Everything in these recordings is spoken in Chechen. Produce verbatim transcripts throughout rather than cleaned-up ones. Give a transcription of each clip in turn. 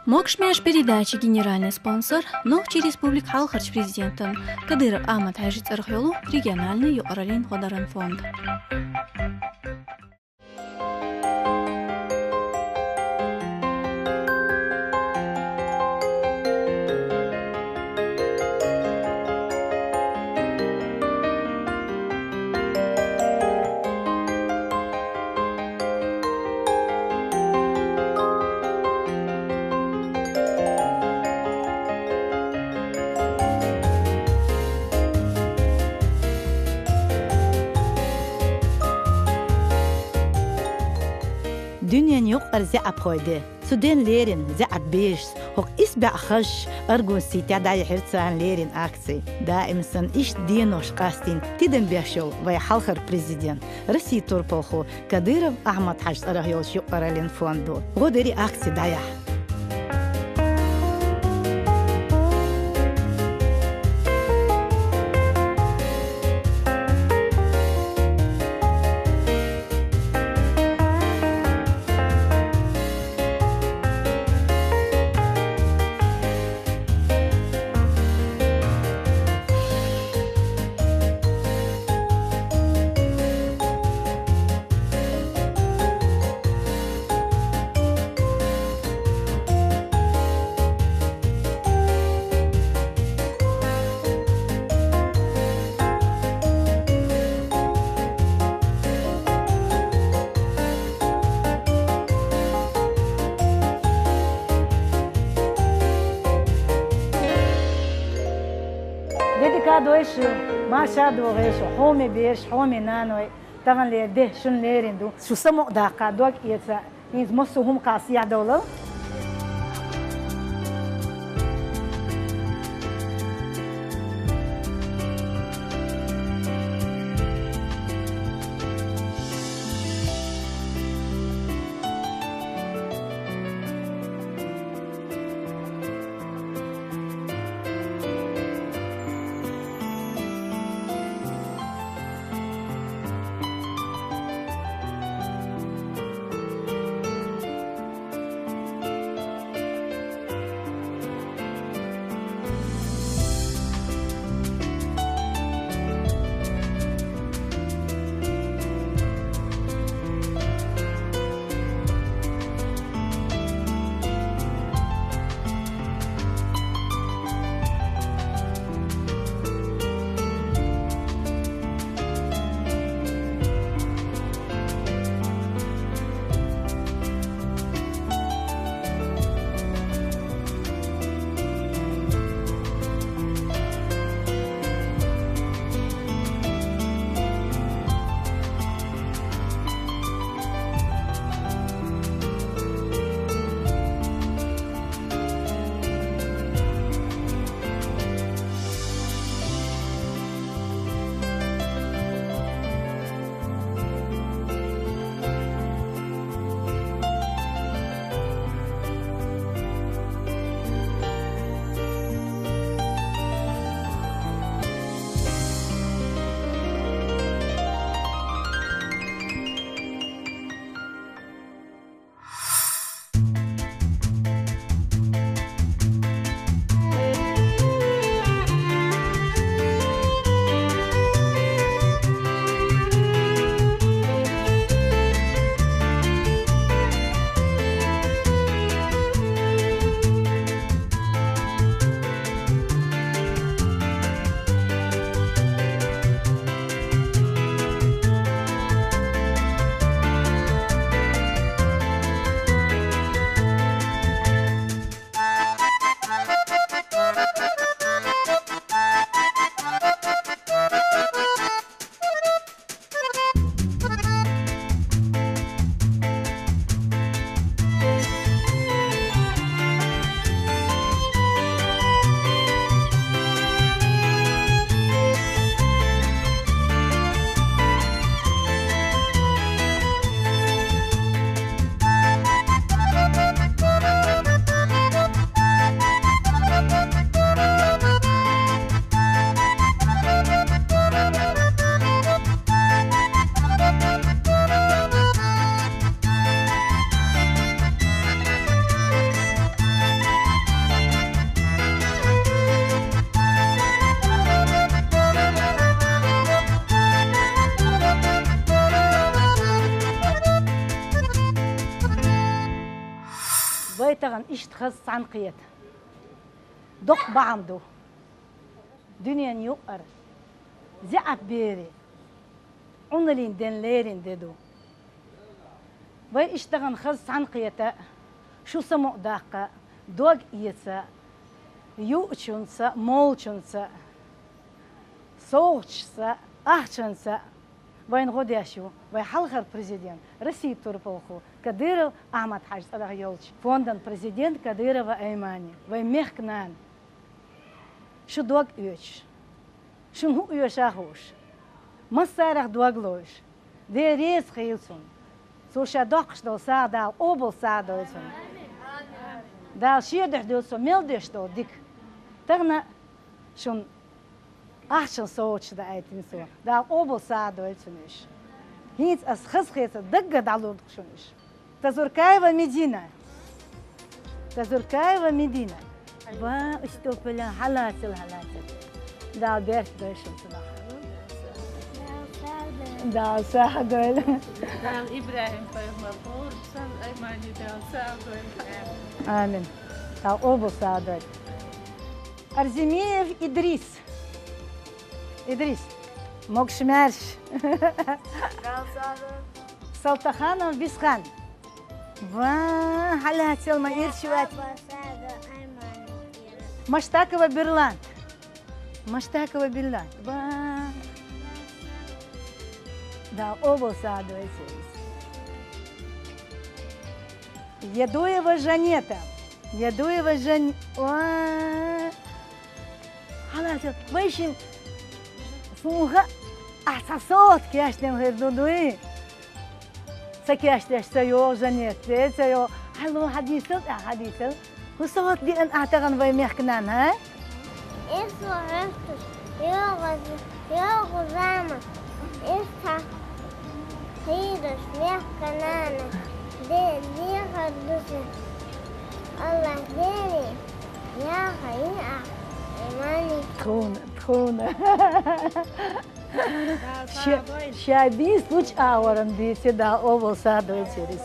Могушмаш передачи генеральный спонсор — Нохчий Республика Хьалхарча Президентан Кадыров Ахьмад-Хьажи цӀерах йолу региональный юкъараллин гӀодаран фонд. Дуьненан юкъара заьӀапхойн де, цу ден леррина заьӀап бежас, хӀокху исс бӀе хазачу Аргун-Ситехь дӀаяьхьира царна леррина акци. Даима санна иштта денош къастийна тидам беш йолу вайн хьалхара президент, Россин турпалхо Кадыров Ахьмад-Хьажи цӀарах йолчу юкъараллин фондо гӀо дерриг акци дӀаяхьа. Дедика дойша, маша догӀеша, хьоме бераш, хьоме наной, таханлера де шуна лерина ду. Шу самукъадаккха, дог эца, хӀинца массо а хӀума кхаъ сехьа довлал. Иштта хаза цхьаьнакхета доккха бахьан ду. Дуьненан юкъара зеӀап бери, Ӏуналлин ден леррина де ду. Вай иштта дахана хаза цхьаьнакхета, шу самукъадаккха, дог эца, юучунца, молчунца, совгӀаташца, ахчанца вайна гӀо деш ю вай хьалхара президент, Россин турпалхо Кадыров Ахьмад-Хьажа цӀерагӀа йолча фондан президент Кадырова Аймани, вай мехка нана. Шу дог оьцуш, шуна хӀуъа оьша а хууш, массарех дог ловш, Дела реза хийла цунна. Цо ша доккхуш долу сагӀа Дала къобал сагӀа дойла цунна. Дала шен дуьхьа дуьйла цо мел деш долу дика. Тахана шуна ахчан совгӀаташ даийтина цо. Дала къобал сагӀа дойла цунна уьш. ХӀинца ас хазахетар даггара дӀалургда шуна уьш. Тазуркаева Медина. Тазуркаева Медина. Ва, уступила, хьалацал, хьалацал. Дала беркат дойла шуна цунах. Дала сагӀа дойла. Дала ИбрахӀим пайхамар гӀур сан Аймани Дала сагӀа дойла. Амин. Дала къобал сагӀа дойла. Арзимиев Идрис. Идрис, могуш-маьрша. Салтаханов Бисхан. Ва, хьалацал, ма ирча вац. Маштакова Берлант. Маштакова Берлант. Ва. Дала къобал сагӀа дойла. Ядуева Жанета. Ядуева Жан-, ва. Хьалацал, вай шин, суна хаьа, ахь цхьа сохьта кечдина хир ду дуй? Ца кечдеш ца йогӀу, Жанет, ца йогӀу. Хьалу хьадийцал, тӀаьхьа хьадийцал. ХӀун сохьта деана ахь тахана вай мехкан нана, хӀа? Ис ву хьоьстуш, йогӀу, йогӀу зама. Ис цхьа хийраш мехкан нана. Де, дехар ду сан. Аллах Деле, яха йиъа, имани. Тхуна, тхуна. Ша, ша бийса лучу агӀоран бийса, Дала къобал сагӀа дойла церис.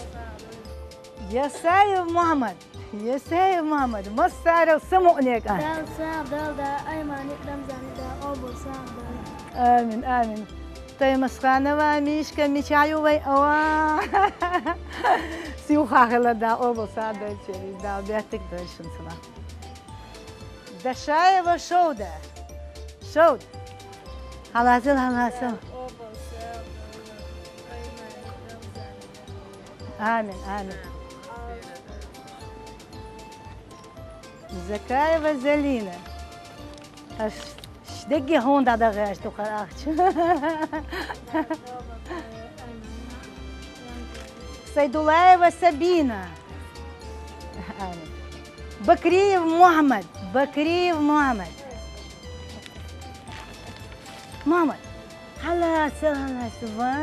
Ясаев Мухьаммад. Ясаев Мухьаммад, массарел самукъане кӀант. Дала сагӀа дойла, Аймани Рамзани Дала къобал сагӀа дойла. Амин, амин. Таймасханова Мишка мичахь ю вай? Ава. Сиха хила, Дала къобал сагӀа дойла церис, Дала беркат дойла шуна цунах. Дашаева Шовда. Шовда. Хьалацал, хьалацал. Амин, амин. Закаева Залина. Аш, аш дегге хьуна дӀадахьаш ду хӀара ахча. Сайдулаева Сабина. Амин. Бакриев Мухьаммад. Бакриев Мухьаммад. Мухьаммад. Хьалацал, хьалацал, ва.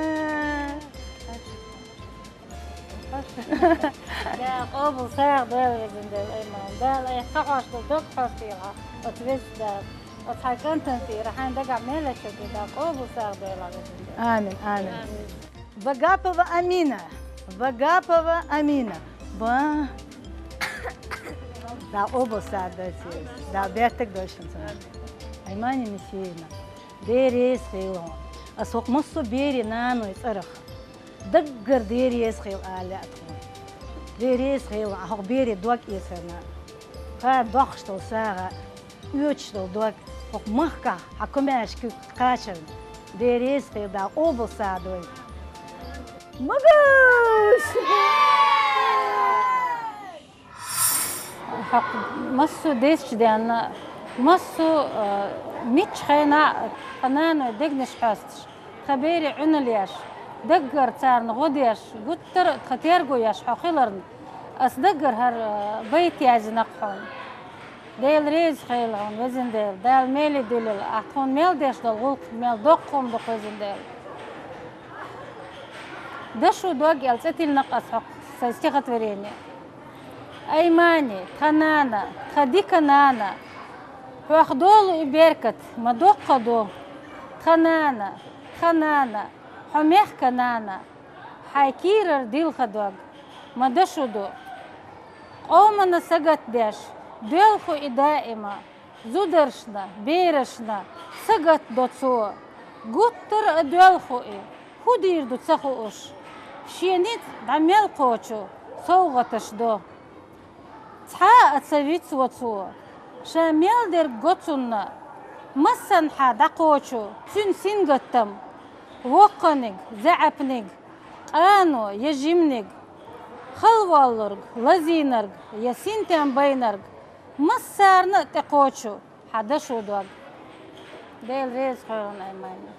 Дала къобал сагӀа дойла, везан Дела, Аймани. Дала айхьа хьош долу дог хьош дийла, оцу везачу Дала. Оцу хьайн кӀантана тӀера, хьайн дагахь мел а чу Дала къобал сагӀа дойла, везан Дела. Амин, амин. Вагапова Амина. Вагапова Амина. Ба. Дала къобал сагӀа дойла церис. Дала беркат дойла шуна цунах. Аймани Мисиевна, Дела реза хила хьуна. Ас хӀокху массо а берийн наной цӀарах даггара Дела реза хила ала лаьа тхуна. Дела реза хила хьуна, хӀокху берийн дог эцарна. Кхара доккхуш долу сагӀа, оьцуш долу дог, хӀокху махкахь хьан комаьрша куьг кхачарна. Дела реза хила, Дала къобал сагӀа дойла. Могуш! ХӀокху массо а дезачу денна, массо а, э, миччу хенахь а тхан наной дегнаш хьоьстуш, тхан берийн Ӏуналла еш, даггара царна гӀо деш, гуттар а тхан терго еш хьо хиларна, ас даггара хӀара, э, байт яздина-кх хьуна. Дела реза хила хьуна, везан Дела, Дала мел а дуьллал, ахь тхуна мел деш долу гӀуллакх мел доккха хӀума ду-кх, везан Дела. «Дашо дог» аьлла цӀе тиллина-кх ас хӀокху сайн стихотворени. Аймани, тхан нана, тхан дика нана, хьох долу и беркат ма доккха ду. Тхан нана, тхан нана, хьо мехкан нана, хьайн кийрара дилха дог ма дашо ду. Къомана сагатдеш, доьлху и даима, зударшна, берашна сагатдо цо. Гуттар а доьлху и, хӀу дийр ду ца хууш, шен ницкъ дӀа мел кхочу совгӀаташ до. Цхьа а ца вицво цо, ша мел дерг го цунна, массанхьа дӀакхочу цуьнан сингаттам, воккханиг, заьӀапниг, къано я жимниг, халавоаллург, лазийнарг я синтем байнарг, массарна а тӀекхочу хьан дашо дог. Дела реза хьоьгӀна, Аймани.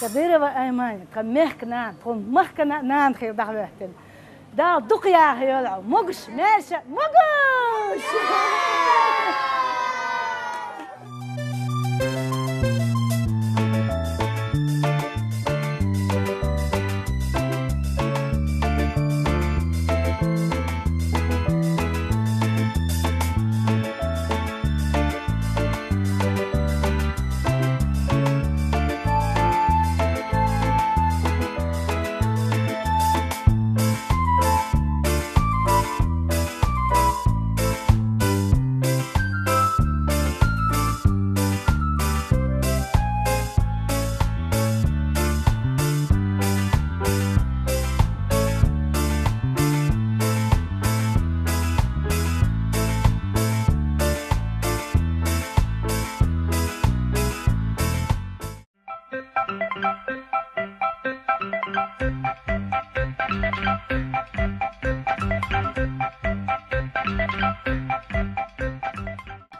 Кадырова Аймани, тхан мехкан нана, тхуна махкана а нана хила дӀахӀоьттина. Дала дукха яхайойла хьо, могуш, маьрша, могуш!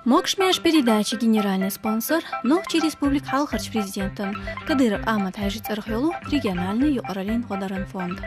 Могуш, маьрша передачин генеральный спонсор — Нохчийн Республикан хьалхарчу президентан Кадыров Ахьмад-Хьаьжин цӀарах йолу региональный юкъараллин гӀодаран фонд.